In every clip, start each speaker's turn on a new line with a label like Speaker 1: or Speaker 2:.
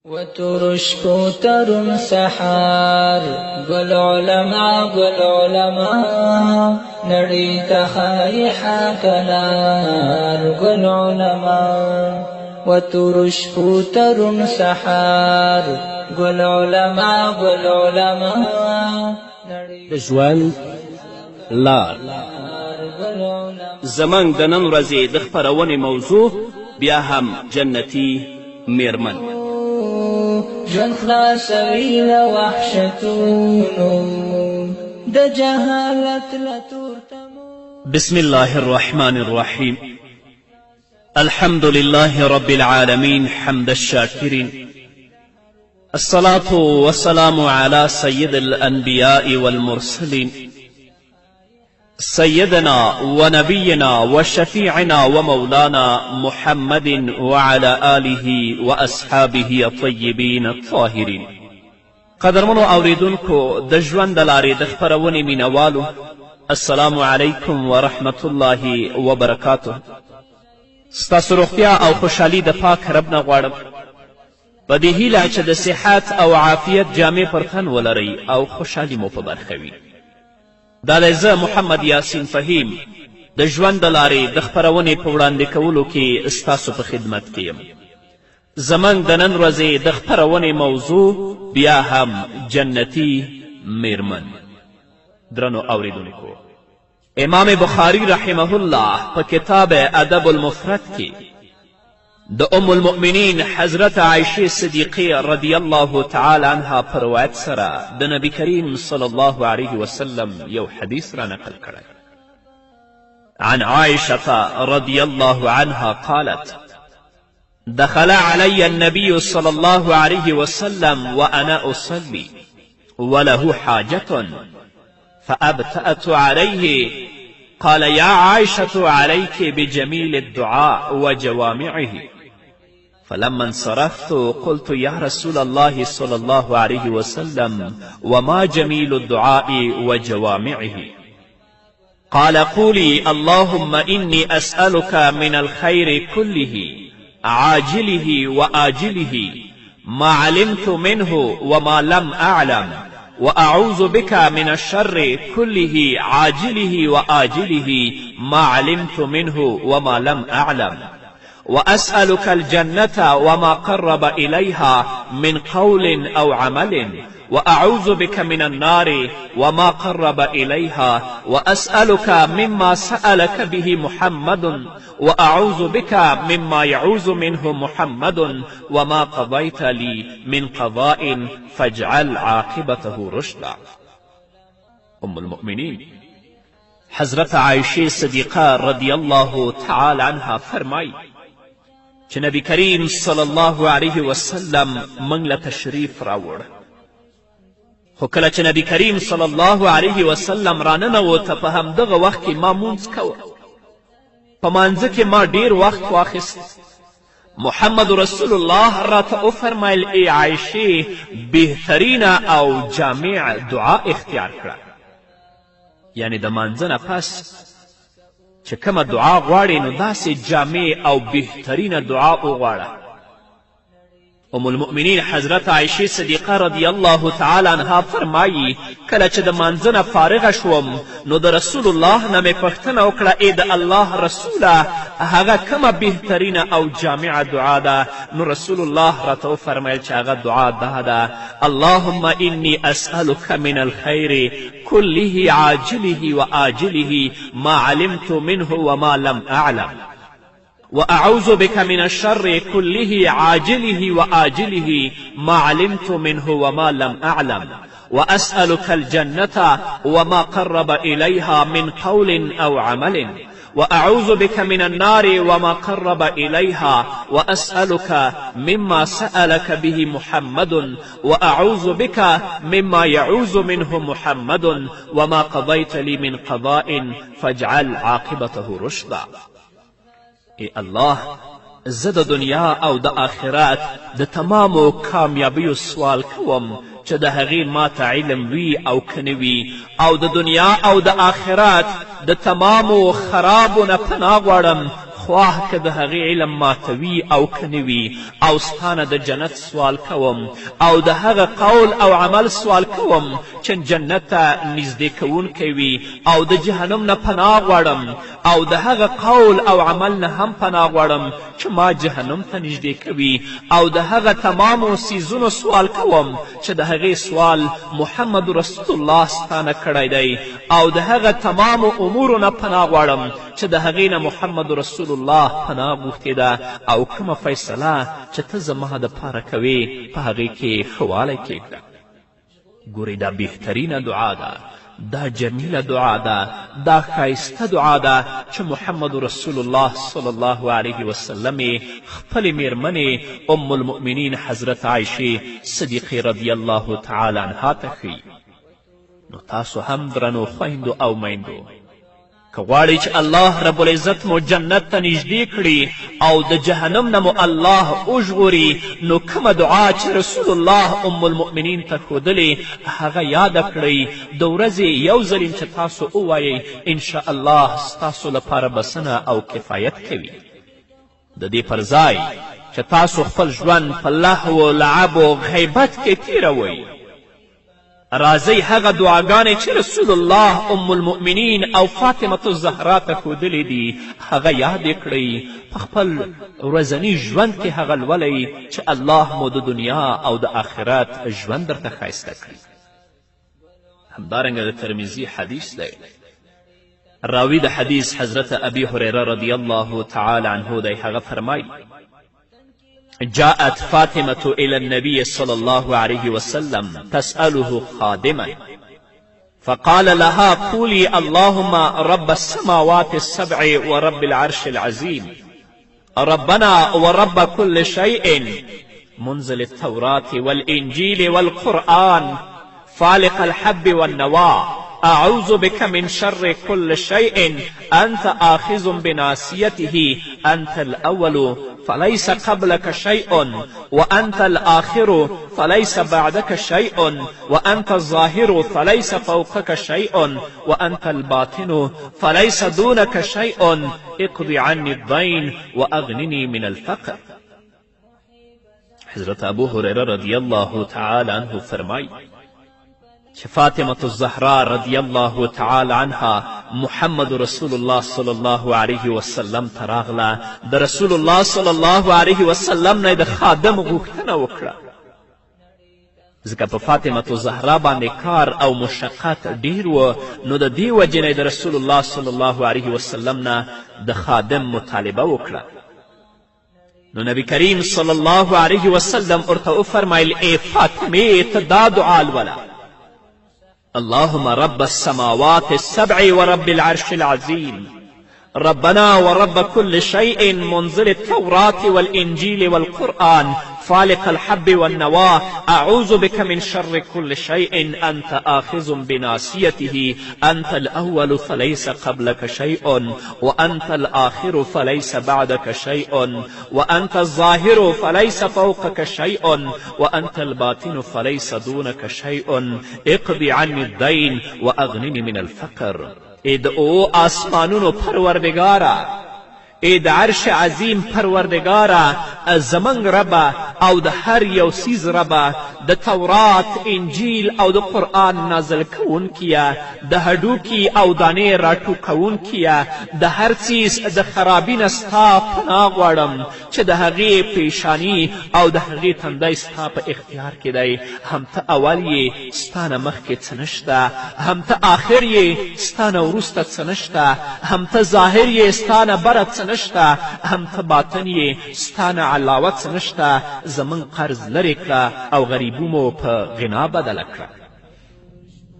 Speaker 1: وتورو شپو ته روڼ سهار، ګل علما ګل علما، نړۍ ته ښایي حقه لار، ګل علما. وتورو شپو ته روڼ سهار، ګل علما ګل علما،
Speaker 2: د ژوند لار.
Speaker 3: زموږ د نن ورځې د خپرونې موضوع بیا هم جنتي میرمن.
Speaker 1: ژوند خلاصوي له وحشتونو د جهالت له تورتمو.
Speaker 3: بسم الله الرحمن الرحیم. الحمد لله رب العالمین حمد الشاکرین. الصلاة والسلام على سيد الأنبياء والمرسلين سيدنا ونبينا وشفيعنا ومولانا محمد وعلى آله وأصحابه الطيبين الطاهرين. قدرمنو اوریدونکو، د ژوند د لارې د خپرونې مینوالو، السلام علیکم ورحمت الله وبرکاته. ستاسو روغتیا او خوشحالي د پاک رب نه غواړم، په دې هیله چې د صحت او عافیت جامې پر تن ولرئ او خوشحالي مو په برخه وي. دا دی زه محمد یاسین فهیم د ژوند د لارې د خپرونې په وړاندې کولو کې ستاسو په خدمت کې یم. زموږ د نن ورځې د خپرونې موضوع بیا هم جنتي میرمن. درنو اوریدونکو، امام بخاری رحمه الله په کتاب ادب المفرد کې د ام المؤمنین حضرت عایشې صدیقې رضی الله تعالی عنها په روایت سره د نبی کریم صلی الله علیه وسلم یو حدیث را نقل کړی. عن عائشة رضی الله عنها قالت: دخل علي النبي صلى الله عليه وسلم وأنا أصلي وله حاجة فأبتأت عليه، قال: يا عائشة، عليك بجميل الدعاء وجوامعه. فلما انصرفت قلت: يا رسول الله صلى الله عليه وسلم، وما جميل الدعاء وجوامعه؟ قال: قولي: اللهم إني أسألك من الخير كله عاجله وآجله ما علمت منه وما لم أعلم، وأعوذ بك من الشر كله عاجله وآجله ما علمت منه وما لم أعلم، وأسألك الجنة وما قرب إليها من قول أو عمل، وأعوذ بك من النار وما قرب إليها، وأسألك مما سألك به محمد، وأعوذ بك مما يعوذ منه محمد، وما قضيت لي من قضاء فاجعل عاقبته رشدا. ام المؤمنین حضرت عایشې صدیقه رضی الله تعالی عنها فرمایي چې نبی کریم صلی الله علیه وسلم موږ له تشریف راوړ، خو کله چې نبی کریم صلی الله علیه وسلم راننوته، په همدغه وخت کې ما مونځ کوه. په مانځه کې ما ډیر وخت واخیست. محمد رسول الله راته وفرمیل: ای عایشې، بهترینه او جامع دعا اختیار کړه. یعنې د مانځه نه پس چې کومه دعا غواړې، نو داسې جامع او بهترینه دعا وغواړه. ام المؤمنین حضرت عایشې صدیقه رضی الله تعالی عنها فرمایي، کله چې د مانځه نه فارغه شوم، نو د رسول الله نه مې پوښتنه وکړه: ای د الله رسوله، هغه کومه بهترینه او جامعه دعا ده؟ نو رسول الله راته وفرمیل چې هغه دعا دا ده: اللهم انی اسألک من الخیر كله عاجله وآجله ما علمت منه وما لم أعلم، وأعوذ بك من الشر كله عاجله وآجله ما علمت منه وما لم أعلم، وأسألك الجنة وما قرب إليها من قول أو عمل، وأعوذ بك من النار وما قرب إليها، وأسألك مما سألك به محمد، وأعوذ بك مما يعوذ منه محمد، وما قضيت لي من قضاء فاجعل عاقبته رشدا. ای الله، زه د دنیا او د آخرت د تمامو کامیابیو سوال کوم چې د هغې ماته علم وي او که نه وي، او د دنیا او د آخرت د تمامو خرابو نه پناه غواړم. خواه که د هغې علم ماته وي او که نه وي، او ستا نه د جنت سوال کوم او د هغه قول او عمل سوال کوم چې جنت ته نږدې کوونکی وي، او د جهنم نه پناه غواړم او د هغه قول او عمل نه هم پناه غواړم چې ما جهنم ته نږدې کوي، او د هغه تمامو څیزونو سوال کوم چې د هغې سوال محمد رسول الله ستا نه کړی دی، او د هغه تمامو امورو نه پناه غواړم چې د هغې نه محمد رسول الله پناه غوښتې ده، او کومه فیصله چې ته زما دپاره کوې په هغې کې ښه والی کښېږده. ګورئ دا بهترینه دعا ده، دا جمیله دعا ده، دا ښایسته دعا ده چې محمد رسول الله صلی الله علیه وسلم یې خپلې میرمنې ام المؤمنین حضرت عایشې صدیقې رضی الله تعالی عنها ته ښیي. نو تاسو هم درنو خویندو او میندو که غواړئ چې الله رب العزت مو جنت ته نږدې کړي او د جهنم نه مو الله وژغوري، نو کومه دعا چې رسول الله ام المؤمنین ته ښودلې هغه یاده کړئ. د ورځې یو ځل چې تاسو ووایئ انشاءالله ستاسو لپاره بسنه او کفایت کوي. د دې پر ځای چې تاسو خپل ژوند په لهو لعب و غیبت کې تیروئ، راځئ هغه دعاګانې چې رسول الله ام المؤمنین او فاطمة الزهرا ته ښودلې دي هغه یادې کړئ، په خپل ورځني ژوند کې هغه لولئ چې الله مو د دنیا او د آخرت ژوند درته ښایسته کړي. همدارنګه د ترمذي حدیث دی، راوي د حدیث حضرت ابي هریره رضی الله تعالی عنه دی، هغه فرمایي جاءت فاطمة إلى النبي صلى الله عليه وسلم تسأله خادما فقال لها قولي اللهم رب السماوات السبع ورب العرش العظيم ربنا ورب كل شيء منزل التوراة والإنجيل والقرآن فالق الحب والنوى أعوذ بك من شر كل شيء أنت آخذ بناصيته أنت الأول فليس قبلك شيء وأنت الآخر فليس بعدك شيء وأنت الظاهر فليس فوقك شيء وأنت الباطن فليس دونك شيء اقض عني الدين وأغنني من الفقر. حضرت ابو هریره رضی الله تعالی عنه فرمایي چې فاطمة الزهرا رضی الله تعالی عنها محمد رسول الله صلی الله علیه وسلم ته راغله، د رسول الله صلی الله علیه وسلم نه د خادم غوښتنه وکړه، ځکه په فاطمة الزهرا باندې کار او مشقت ډیر و، نو د دې وجې نه د رسول الله صلی الله علیه وسلم نه د خادم مطالبه وکړه. نو نبی کریم صلی الله علیه وسلم ورته وفرمیل ای فاطمې ته دا دعا لوله اللهم رب السماوات السبع ورب العرش العظیم ربنا ورب كل شيء منزل التوراة والإنجيل والقرآن فالق الحب والنوى أعوذ بك من شر كل شيء أنت آخذ بناصيته أنت الأول فليس قبلك شيء وأنت الآخر فليس بعدك شيء وأنت الظاهر فليس فوقك شيء وأنت الباطن فليس دونك شيء اقض عني الدين وأغنني من الفقر. ای د اوو آسمانونو پروردګاره، ای د عرش عظیم پروردګاره، زموږ ربه او د هر یو څیز ربه، د تورات، انجیل او د قرآن نازل کوونکیه، د هډوکي او دانې راټوکوونکیه، د هر څیز د خرابي نه ستا پناه غواړم چې د هغې پیشانی او د هغې تندی ستا په اختیار کې دی. هم ته اول یې، ستا نه مخکې څه نشته، هم ته آخر یې، ستا نه وروسته څه نشته، هم ته ظاهر یې، ستا نه بره څه نشته، هم ته باطن یې، ستا نه علاوه څه نشته. زموږ قرض لرې کړه او غریبي مو په غنا بدله کړه.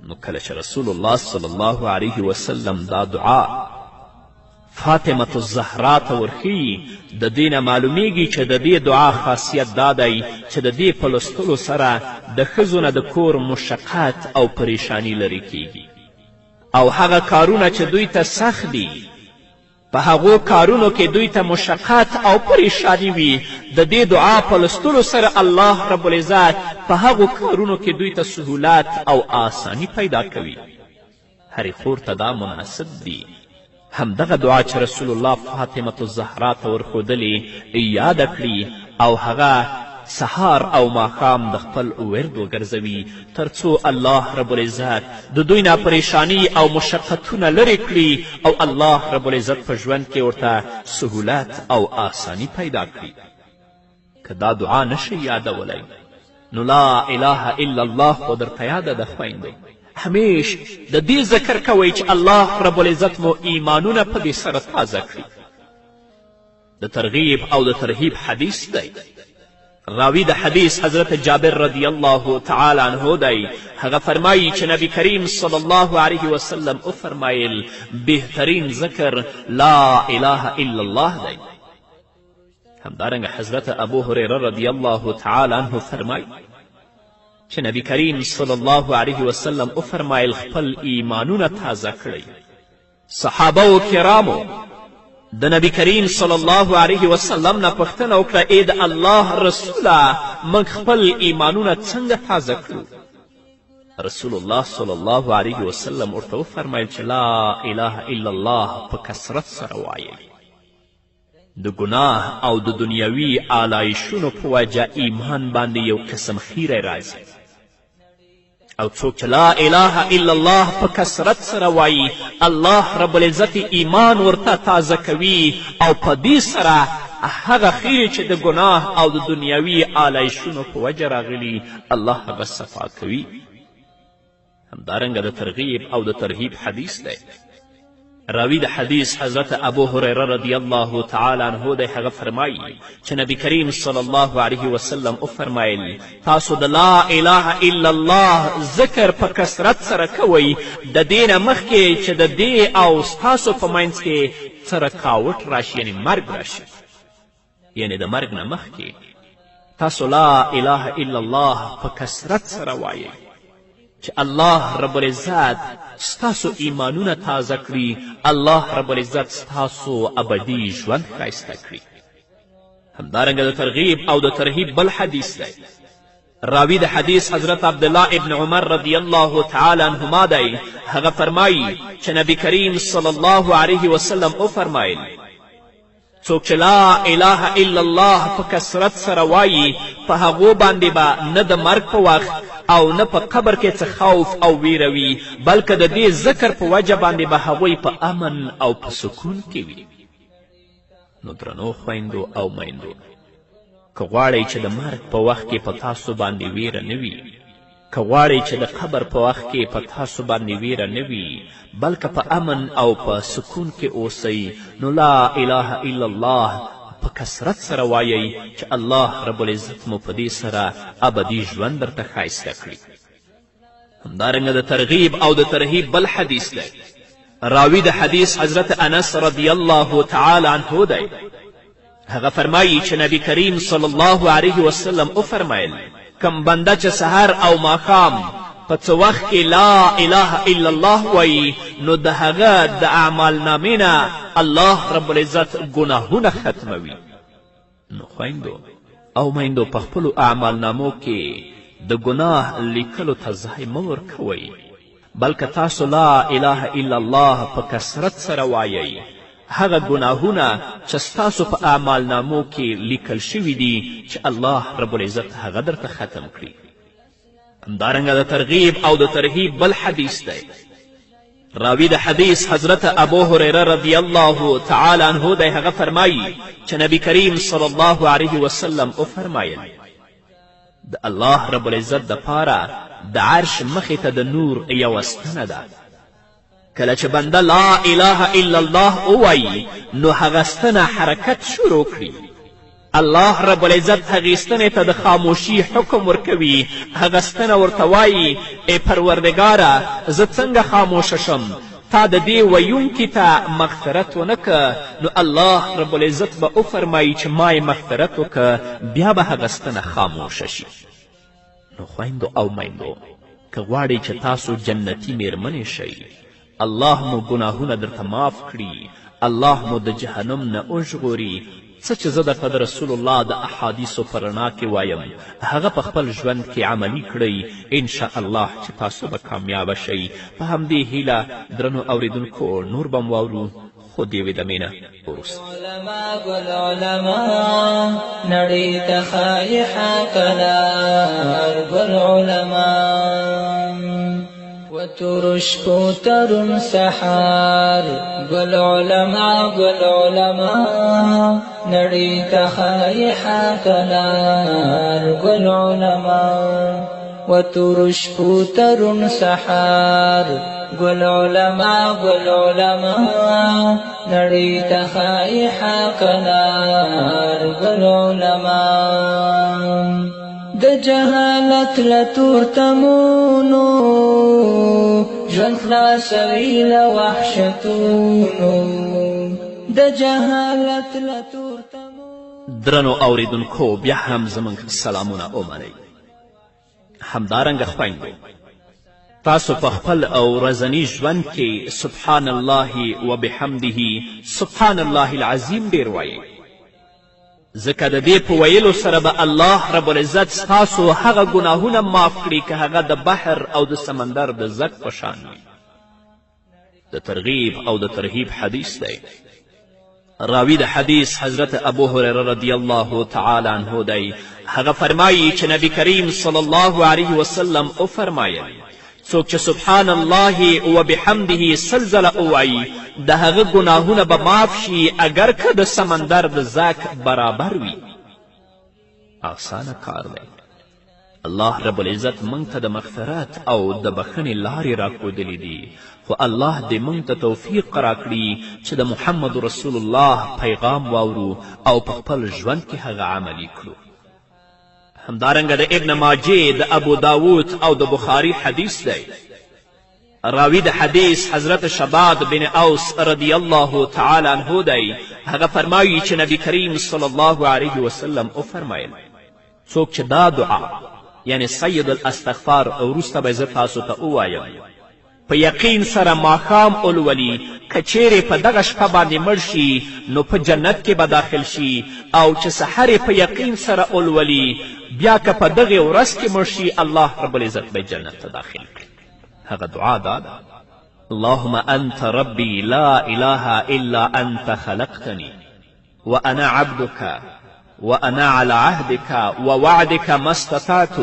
Speaker 3: نو کله چې رسول الله صلی الله علیه وسلم دا دعا فاطمة الزهرا ته ورښیي، د دې نه معلومیږي چې د دې دعا خاصیت دا دی چې د دې په لوستلو سره د ښځو نه د کور مشقت او پریشانی لرې کیږي او هغه کارونه چې دوی ته سخت دي په هغو کارونو کې دوی ته مشقت او پریشانی وي، د دې دعا په لوستلو سره الله رب العزت په هغو کارونو کې دوی ته سهولت او آسانی پیدا کوي. هرې خور ته دا مناسب دي. همدغه دعا چې رسول الله فاطمة الزهرا ته ورښودلې یاده کړي او هغه سهار او ماښام د خپل ورد وګرځوي تر څو الله رب العزت د دوی نه پریشانی او مشقتونه لرې کړي او الله رب العزت په ژوند کې ورته سهولت او آسانی پیدا کړي. که دا دعا نشئ یادولی نو لا اله الا الله خو درته یاده ده خویندو، همیش د دې ذکر کوئ چې الله رب العزت مو ایمانونه په دې سره تازه کړي. د ترغیب او د ترهیب حدیث دی. راوی د حدیث حضرت جابر رضی الله تعالی عنه دی، هغه فرمایي چې نبی کریم صلی الله علیه وسلم وفرمایل بهترین ذکر لا اله الا الله دی. همدارنګه حضرت ابو هریره رضی الله تعالی عنه فرمایي چې نبی کریم صلی الله علیه وسلم وفرمایل خپل ایمانونه تازه کړئ. صحابه و کرامو د نبی کریم صلی الله علیه وسلم نه پوښتنه وکړه ای د الله رسوله موږ خپل ایمانونه څنګه تازه کړو؟ رسول الله صلی الله علیه وسلم ورته وفرمیل چې لا اله الا الله په کثرت سره وایئ. د ګناه او د دنیوي آلایشونو په وجه ایمان باندې یو قسم خیری راځي او څوک چې لا اله الا الله په کثرت سره وایي الله رب العزت ایمان ورته تازه کوي او په دې سره هغه خیرې چې د ګناه او د دنیوي آلایشونو په وجه راغلي الله هغه صفا کوي. همدارنګه د ترغیب او د ترهیب حدیث دی. راوی د حدیث حضرت ابو هریره رضی الله تعالی عنه دی، هغه فرمایي چې نبی کریم صلی الله علیه وسلم وفرمایل تاسو د لا اله الا الله ذکر په کثرت سره کوئ د دې نه مخکې چې د دې او ستاسو په منځ کې څه رکاوټ راشي، یعنې مرګ راشي، یعنې د مرګ نه مخکې تاسو لا اله الا الله په کثرت سره وایئ چې الله رب العزت ستاسو ایمانونه تازه کړي، الله رب العزت ستاسو ابدي ژوند ښایسته کړي. همدارنګه د ترغیب او د ترهیب بل حدیث دی. راوی د حدیث حضرت عبدالله ابن عمر رضی الله تعالی عنهما دی، هغه فرمایي چې نبی کریم صلی الله علیه وسلم وفرمایل څوک چې لا اله الا الله په کثرت سره وایي په هغو باندې به نه د مرګ په وخت او نه په قبر کې څه خوف او ویره وي، بلکه د دې ذکر په وجه باندې به هغوی په امن او په سکون کې وي. نو درنو خویندو او میندو، که غواړئ چې د مرګ په وخت کې په تاسو باندې ویره نه وي، که غواړئ چې د قبر په وخت کې په تاسو باندې ویره نه وي، بلکه په امن او په سکون کې اوسئ، نو لا اله الا الله په کثرت سره وایئ چې الله رب العزت مو په دې سره ابدي ژوند درته ښایسته کړي. همدارنګه د ترغیب او د ترهیب بل حدیث دی. راوی د حدیث حضرت انس رضی الله تعالی عنه دی، هغه فرمایي چې نبی کریم صلی الله علیه وسلم وفرمیل کم بنده چې سحر او ماښام په څه وخت کې لا اله الا الله وایي نو د هغه د اعمالنامې نه الله رب العزت ګناهونه ختموي. نو خویندو او میندو په خپلو اعمالنامو کې د ګناه لیکلو ته ځای مه ورکوئ، بلکه تاسو لا اله الا الله په کثرت سره وایئ، هغه ګناهونه چې ستاسو په اعمالنامو کې لیکل شوي دي چې الله رب العزت هغه درته ختم کړي. همدارنګه د ترغیب او د ترهیب بل حدیث دی. راوی د حدیث حضرت ابو هریره رضی الله تعالی عنه دی، هغه فرمایي چې نبی کریم صلی الله علیه وسلم وفرمایل د الله رب العزت دپاره د عرش مخې ته د نور یوه ستنه ده، کله چې بنده لا اله الا الله ووایي نو هغه ستنه حرکت شروع کړي. الله رب العزت هغې ستنې ته د خاموشي حکم ورکوي، هغه ستنه ورته وایي ای پروردګاره زه څنګه خاموشه شم، تا د دې ویونکي ته مغفرت ونه که، نو الله رب العزت به وفرمایي چې ما یې مغفرت وکه، بیا به هغه ستنه خاموشه شي. نو خویندو او میندو، که غواړئ چې تاسو جنتي میرمنې شئ، الله مو ګناهونه درته معاف کړي، الله مو د جهنم نه وژغوري، څه چې زه درته د رسول الله د احادیثو په رڼا کې وایم هغه په خپل ژوند کې عملي کړئ، انشاء الله چې تاسو به کامیابه شئ. په همدې هیله درنو اوریدونکو نور به مو واورو. خو د یوې دمې نه وروسته.
Speaker 1: علما ګل علما نړۍ ته ښایي حق لار ګل علما وتورو شپو ترون سحر ګل علما ګل علما نړۍ ته ښایي حق لار ګل علما وتورو شپو ترون سحر ګل علما ګل علما نړۍ ته ښایي حق لار ګل علما د جهالت له تورتمونو ژوند خلاصوي له وحشتونو د جهالت له تورتمونو.
Speaker 3: درنو اوریدونکو بیا هم زموږ سلامونه ومنئ. همدارنګه خویندو تاسو په خپل ورځني ژوند کې سبحان الله وبحمده سبحان الله العظیم ډیر وایئ، ځکه د دې په ویلو سره به الله رب العزت ستاسو هغه ګناهونه معاف کړي که هغه د بحر او د سمندر د ځګ په شان وي. د ترغیب او د ترهیب حدیث دی. راوی د حدیث حضرت ابو هریره رضی الله تعالی عنه دی، هغه فرمایي چې نبی کریم صلی الله علیه وسلم وفرمایل څوک چې سبحان الله وبحمده سل ځله ووایي د هغه ګناهونه به معاف شي اګر که د سمندر د ځک برابر وي. آسانه کار دی. الله رب العزت موږ ته د مغفرت او د بخښنې لارې راښودلې دي، خو الله دې موږ ته توفیق راکړي چې د محمد رسول الله پیغام واورو او په خپل ژوند کې هغه عملي کړو. همدارنګه د ابن ماجې، د ابو داود او د بخاري حدیث دی. راوی د حدیث حضرت شباد بن اوس رضی الله تعالی عنه دی، هغه فرمایي چې نبی کریم صلی الله علیه وسلم وفرمایل څوک چې دا دعا یعنی سید الاستغفار وروسته به زه تاسو ته ووایم په یقین سره ماښام ولولي، که چیرې په دغه شپه باندې مړ شي نو په جنت کې به داخل شي، او چې سحر یې په یقین سره ولولي بیا که په دغې ورځ کې مړ شي الله رب العزت به جنت ته داخل کړي. هغه دعا دا ده: اللهم انت ربي لا اله الا انت خلقتني وانا عبدك وانا على عهدك ووعدك ما استطعت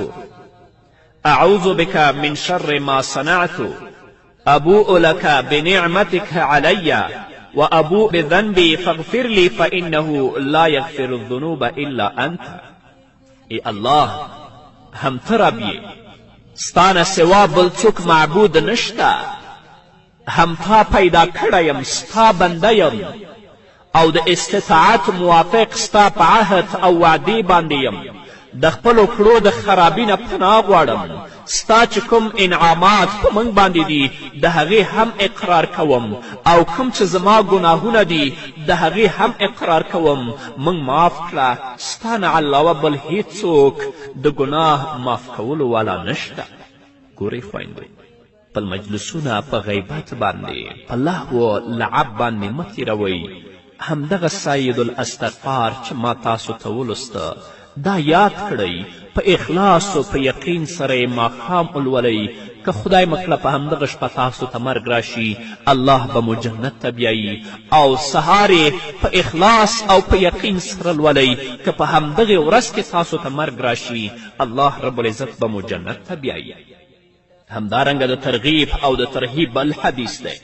Speaker 3: اعوذ بك من شر ما صنعت ابوء لك بنعمتك علي وابوء بذنبي فاغفر لي فانه لا يغفر الذنوب الا انت. ای الله هم ته رب یې، ستا نه سوا بل څوک معبود نشته، هم تا پیدا کړی یم، ستا بنده یم او د استطاعت موافق ستا په عهد او وعدې باندې یم، د خپلو کړو د خرابي نه پناه غواړم، ستا چې کوم انعامات په موږ باندې دي د هغې هم اقرار کوم او کوم چې زما ګناهونه دي د هغې هم اقرار کوم، موږ معاف کړه، ستا نه علاوه بل هیڅوک د ګناه معاف کولو والا نشته. ګورئ خویندو، خپل مجلسونه په غیبت باندې، په لهو لعب باندې مه تیروئ. همدغه سید الاستغفار چې ما تاسو ته ولوسته دا یاد کړئ، په اخلاص او په یقین سره یې ماښام ولولئ، که خدای مه کړه په همدغه شپه تاسو ته مرګ راشي الله به مو جنت ته بیایي، او سهار یې په اخلاص او په یقین سره لولئ، که په همدغې ورځ کې تاسو ته مرګ راشي الله رب العزت به مو جنت ته بیایي. همدارنګه د ترغیب او د ترهیب بل حدیث دی.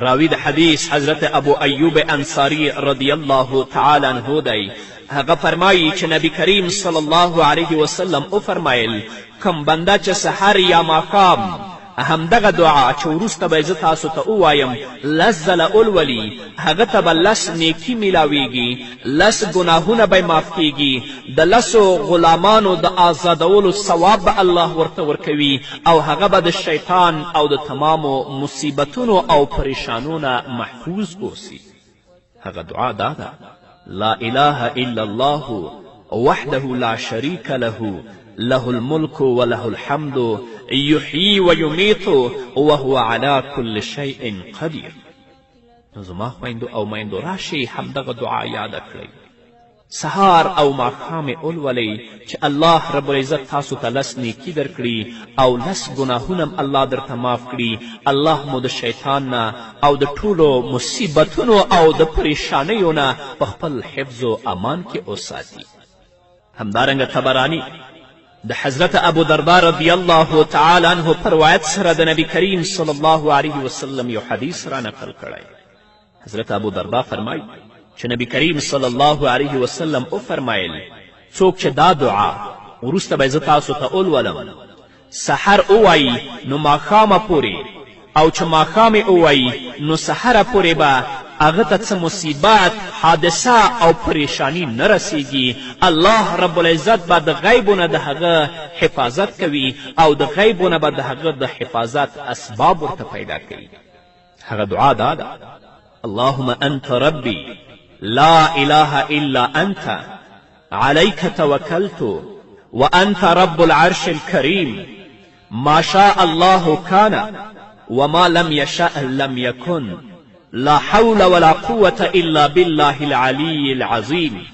Speaker 3: راوی د حدیث حضرت ابو ایوب انصاری رضی الله تعالی عنه دی، هغه فرمایي چې نبی کریم صلی الله علیه وسلم وفرمایل کوم بنده چې سحر یا ماښام همدغه دعا چې وروسته به زه تاسو ته ووایم لس ځله ولولي هغه ته به لس نیکي میلاویږي، لس ګناهونه به معاف کیږي، د لسو غلامانو د آزادولو ثواب به الله ورته ورکوي او هغه به د شیطان او د تمامو مصیبتونو او پریشانو نه محفوظ اوسي. هغه دعا دا ده: لا اله الا الله وحده لا شریک له له الملک وله الحمد یحیی و یمیت وهو علی کل شیء قدیر. نو زما خویندو او میندو راشئ همدغه دعا یاده کړئ. سهار او ماښام یې ولولئ چې الله رب العزت تاسو ته لس نیکي درکړي او لس ګناهونه هم الله درته معاف کړي. الله مو د شیطان نه او د ټولو مصیبتونو او د پریشانیو نه په خپل حفظ و امان کې وساتي. همدارنګه طبراني د حضرت ابو دردا رضی الله تعالی عنه په روایت سره د نبی کریم صلی الله علیه وسلم یو حدیث را نقل کړی. حضرت ابو دردا فرمایي چې نبی کریم صلی الله علیه وسلم وفرمایل څوک چې دا دعا وروسته به زه تاسو ته ولولم سحر ووایي نو ماښامه پورې او چې ماښام یې ووایي نو سحره پورې به هغه ته څه مصیبت، حادثه او پریشانی نه رسیږي. الله رب العزت به د غیبو نه د هغه حفاظت کوي او د غیبو نه به د هغه د حفاظت اسباب ورته پیدا کوي. هغه دعا دا ده: اللهم انت ربي لا اله الا انت عليك توکلت وانت رب العرش الكريم ما شاء الله كان وما لم يشأ لم يكن لا حول ولا قوة إلا بالله العلي العظيم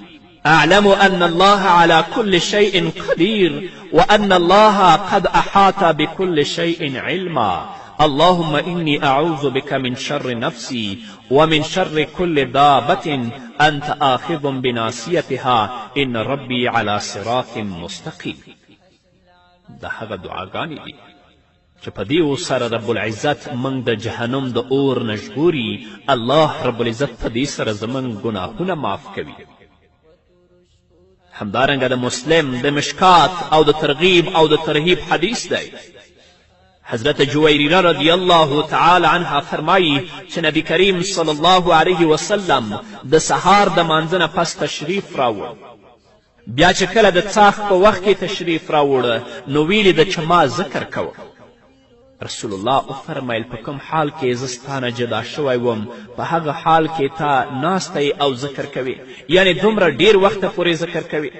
Speaker 3: أعلم أن الله على كل شيء قدير وأن الله قد أحاط بكل شيء علما اللهم إني أعوذ بك من شر نفسي ومن شر كل دابة أنت آخذ بناصيتها إن ربي على صراط مستقيم. دا هغه دعاګانې دي چې په دې سره رب العزت موږ د جهنم د اور نه ژغوري. الله رب العزت په دې سره زموږ ګناهونه معاف کوي. همدارنګه د مسلم د مشکات او د ترغیب او د ترهیب حدیث دی. حضرت جویریره رضی الله تعالی عنها فرمایي چې نبی کریم صلی الله علیه وسلم د سهار د مانځه نه پس تشریف راوړ. بیا چې کله د څاښت په وخت کې تشریف راوړ نو ویلې ده چې ما ذکر کوه. رسول الله وفرمیل په کوم حال کې زه ستا نه جدا شوی وم په هغه حال کې تا ناسته او ذکر کوې، یعنې دومره ډیر وخته پورې ذکر کوې.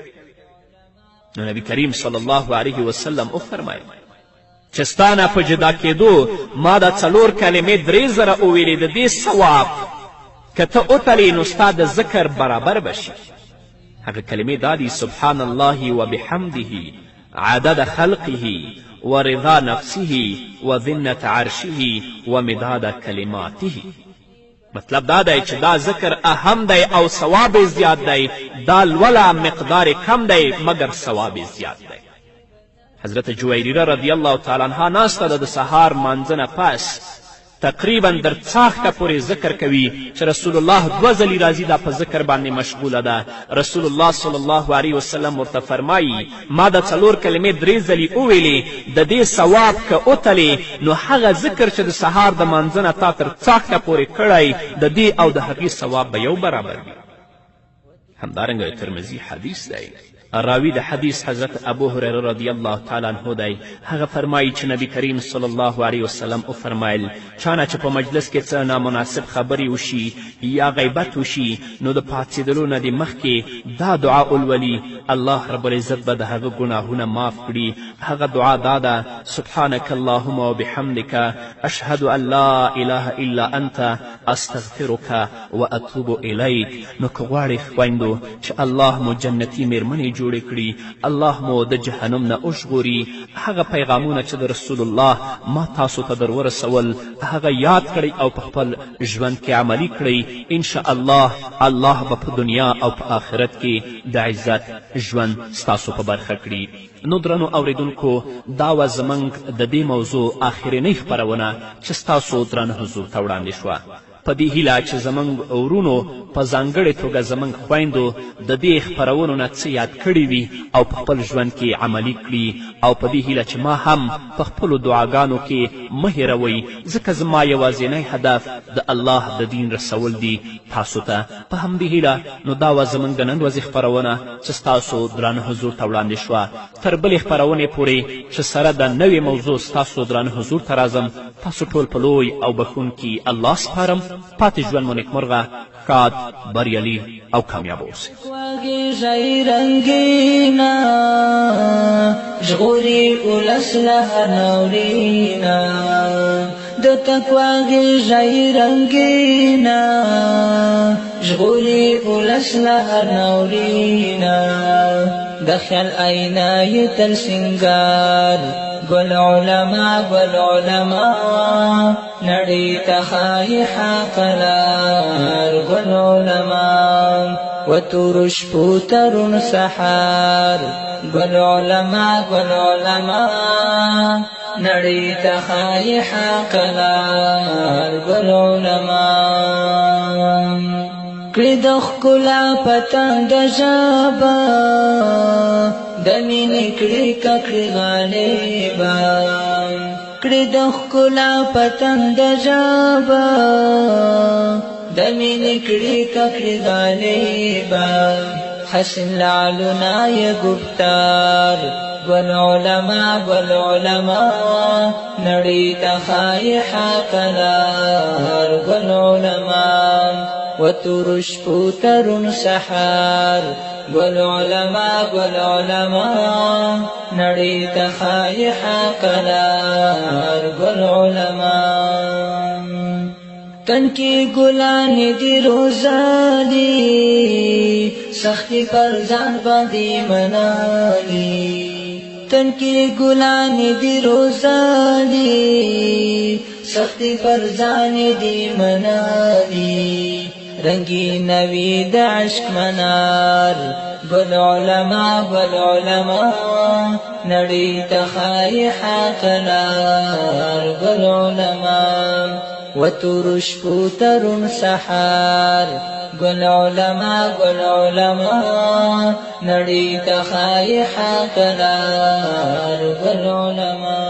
Speaker 3: نو نبی کریم صلی الله علیه وسلم وفرمیل چې ستا نه په جدا کېدو ما دا څلور کلمې 3000 وویلې، د دې ثواب که ته وتلې نو ستا د ذکر برابر به شي. هغه کلمې دا دي: سبحان الله وبحمده عدد خلقه ورضا نفسه وزنة عرشه ومداد کلماته. مطلب دا دی چې دا ذکر اهم دی او ثواب یې زیات دی، دا لوله مقدار یې کم دی مګر ثواب یې زیات دی. حضرت جویریره رضی الله تعالی عنها ناسته ده د سهار مانځه نه پس تقریبا در څاښته پورې ذکر کوي چې رسول الله دوه ځلي راځي، دا په ذکر باندې مشغوله ده. رسول الله صلی الله علیه وسلم ورته فرمایي ما دا څلور کلمې 3 ځلي وویلې، د دې ثواب که وتلې نو هغه ذکر چې د سهار د مانځه نه تا تر څاښته پورې کړی د دې او د هغې ثواب به یو برابر وي. همدارنګه د ترمذي حدیث دی، راوی د حدیث حضرت ابو هریره رضی الله تعالی عنه دی، هغه فرمایي چې نبی کریم صلی الله علیه وسلم وفرمیل چا نه چې په مجلس کې څه نامناسب خبرې وشي یا غیبت وشي نو د پاڅېدلو نه دې مخکې دا دعا ولولي، الله رب العزت به د هغه ګناهونه معاف کړي. هغه دعا دا ده: سبحانک اللهم وبحمدک اشهد ان لا اله الا انت استغفرک و اتوب الیک. نو که غواړئ خویندو چې الله مو جنتي میرمنې جوړې کړي، الله مو د جهنم نه وژغوري، هغه پیغامونه چې د رسول الله ما تاسو ته در ورسول هغه یاد کړئ او په خپل ژوند کې عملي کړئ. انشاءالله الله به په دنیا او په آخرت کې د عزت ژوند ستاسو په برخه کړي. نو درنو اوریدونکو، دا وه زموږ د دې موضوع آخرینۍ خپرونه چې ستاسو درانه حضور ته وړاندې شوه. په دې هیله چې زموږ ورونو په ځانګړې توګه زموږ خویندو د دې خپرونو نه څه یاد کړي وي او په خپل ژوند کې عملي کړي، او په دې هیله چې ما هم په خپلو دعاګانو کې مه هېروئ، ځکه زما یوازینی هدف د الله د دین رسول دي تاسو ته. په همدې هیله نو دا وه زموږ د نن ورځې خپرونه چې ستاسو درانه حضور ته وړاندې شوه. تر بلې خپرونې پورې چې سره د نوې موضوع ستاسو درانه حضور ته راځم، تاسو ټول په لوی او بښونکي الله سپارم. پاتې ژوند مو نیکمرغه، ښاد، بریالي او کامیاب اوسئ.
Speaker 1: رنګینه ژغوري اولس له ناورینه، د تقوا غېږه رنګینه. ژغوري اولس له هر ناورینه. د خیال آینه یې تل سینګار، ګل علما ګل علما، نړۍ ته ښایي حق لار، ګل علما. وتور شپو ترون سحر، ګل علما ګل علما، نړۍ ته ښایي حق لار، ګل علما. کړي د ښکلا پتنګ ژبه، د مینې کړي ککړې غالبه. کړي د ښکلا پتنګ ژبه، د مینې کړي ککړې غالبه. حسن لعلنا یې ګفتار، ګل علما ګل علما، نړۍ ته ښایي حق لار، ګل علما. وتور شپو ترون سحر، ګل علما ګل علما، نړۍ ته ښایي حق لار، ګل علما. تنکی ګلان دي روزالي، سختي پر ځان باندې منالي. تنکی ګلان دي روزالي، سختي پر ځان دي منالي. رنگین وی د عشق منار، ګل علما ګل علما، نړۍ ته ښایي حق لار، ګل علما. وتور شپو ترون سحر، ګل علما ګل علما، نړۍ ته ښایي حق لار، ګل علما.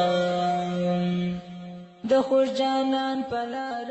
Speaker 1: د خوش جانان په لار